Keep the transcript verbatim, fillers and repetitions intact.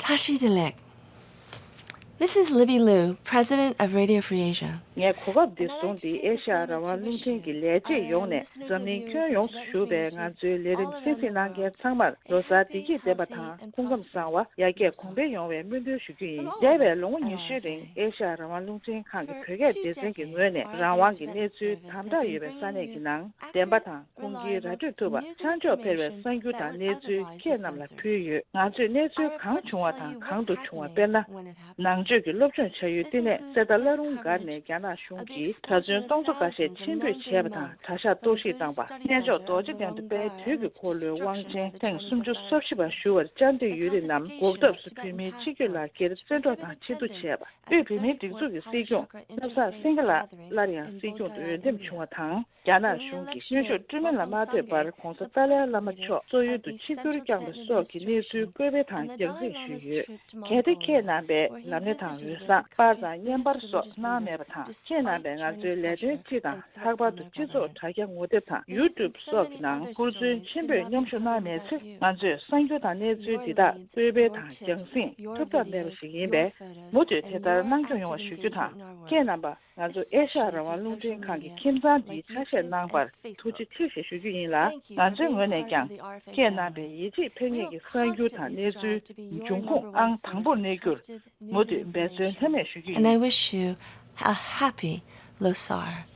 བཀྲ་ཤིས་བདེ་ལེགས། This is Libby Liu, President of Radio Free Asia. ངས་གོ་སྐབས་འདི་བཟུང་སྟེ་ཨེ་ཤ་ཡ་རང་དབང་རླུང་འཕྲིན་གྱི་ལས་བྱེད་ཡོངས་ནས་འཛམ་གླིང་ཁྱོན་ཡོངས་སུ་བཞུགས་པའི་ང་ཚོའི་ལས་རིམ་གསན་གཟིགས་གནང་མཁན་ཚང་མར་ལོ་གསར་བདེ་སྐྱིད་ལྡན་པ་དང་སྐུ་ཁམས་བཟང་བ། ཡར་རྒྱས་གོང་འཕེལ་ཡོང་བའི་སྨོན་འདུན་ཞུ་རྒྱུ་ཡིན། འདས་པའི་ལོ་ངོ་ཉི་ཤུའི་རིང་ཨེ་ཤ་ཡ་རང་དབང་རླུང་འཕྲིན་ཁང་གི་བོད་སྐད་སྡེ་ཚན་གྱི་ངོས་ནས་རང་དབང་གི་གནས་ཚུལ་དམ་དྲག་ཡོད་པའི་ས་གནས་ཀྱི་ནང་བདེན་པ་དང་ཁུངས་སྐྱེལ་ར་སྤྲོད་ཐུབ་པ། ཆ་འཇོག་འཕེར་བའི་གསར་འགྱུར་དང་གནས་ཚུལ་ཁྱེད་རྣམས་ལ་ཕུལ་ཡོད། ང་ཚོས་གནས་ཚུལ་གང་བྱུང་བ་དང་གང་དུ་བྱུང་བ། དཔེར་ན། ནང་ཆོས་ཀྱི་སློབ་སྦྱོང་བྱ་ཡུལ་བསྟི་གནས་གསེར་རྟ་བླ་རུང་སྒར་ནས་རྒྱ་ནག་གཞུང་གིས་གྲྭ་བཙུན་སྟོང་ཚོ་འགའ་ཤས་ཕྱིར་འབུད་བྱས་པ་དང་གྲྭ་ཤག་གཏོར་བཤིག་བཏང་པ། གནས་མཆོག་རྡོ་རྗེ་གདན་དུ་དཔལ་དུས་ཀྱི་འཁོར་ལོའི་དབང་ཆེན་ཐེངས་སུམ་ཅུ་སོ་བཞི་པ་ཞུ་བར་བཅར་འདོད་ཡོད་རིགས་རྣམས་འགོག་ཐབས་སུ་བོད་མིའི་ཆིག་སྒྱུར་ལག་འཁྱེར་རྩིས་འགྲོ་དང་ཕྱིར་བསྡུ་བྱས་པ། དབུས་བོད་མིའི་སྒྲིག་འཛུགས་ཀྱི་སྲིད་སྐྱོང་བློ་བཟང་སེང་གེ་ལགས་སླར་ཡང་སྲིད་སྐྱོང་དུ་འོས་འདེམས་བྱུང་བ་དང་། རྒྱ་ནག་གཞུང་གིས་དངོས་ཤུགས་བཀྲུས་མ་ལ་མ་ལྟོས་པར་༧གོང་ས་ཏཱ་ལའི་བླ་མ་མཆོག་སོག་ཡུལ་དུ་ཆིབས་བསྒྱུར་བསྐྱངས་པ་སོགས་ཀྱི་གནས་ཚུལ་བཀོད་སྤེལ་དང་རྒྱང་སྲིང་ཞུས་ཡོད། གལ་ཏེ་ཁྱེད་རྣམ་པས་ལམ་སྣེ་དང་འོས་བཟང་། པར་དང་བརྙན་པར་སོགས་གནང་མེད་པ་དང་། ཁྱེད་རྣམ་པས་ང་ཚོའི་ལས་དོན་སྤྱི་དང་། ལྷག་པར་དུ་སྤྱི་ཚོགས་དྲ་རྒྱ་ངོ་དེབ་དང་ཡུ་ཊུབ་སོགས་ཀྱི་ནང་ཧུར་བརྩོན་ཆེན་པོས་མཉམ་ཞུགས་གནང་མེད་ཚེ། ང་ཚོས་གསར་འགྱུར་དང་གནས་ཚུལ་འདི་དག་བཀོད་སྤེལ་དང་རྒྱང་སྲིང་ཐུབ་ཐབས་མེད་པ་ཞིག་ཡིན་པས། མུ་མཐུད་དེ་ལྟར་གནང་སྐྱོང་ཡོང་བ་ཞུ་རྒྱུ་དང་། ཁྱེད་རྣམ་པ་ང་ཚོ་ཨེ་ཤ་ཡ་རང་དབང་རླུང་འཕྲིན་ཁང་གི་ཁྱིམ་ཚང་འདིའི་ཆ་ཤས་གནང་བར་ཐུགས་རྗེ་ཆེ་ཞེས་ཞུ་རྒྱུ་ཡིན་ལ། ང་ཚོའི་ངོས་ནས་ཀྱང་ཁྱེད་རྣམ་པའི་ཡིད་ཆེས་འཕེར་ངེས་ཀྱི་གསར་འགྱུར་དང་གནས་ཚུལ་འབྱུང་ཁུངས་ཨང་དང་པོར་གནས་རྒྱུར་མུ་མཐུད་འབད་བརྩོན་ལྷོད་མེད་ཞུ་རྒྱུ་ཡིན། And I wish you a happy Losar.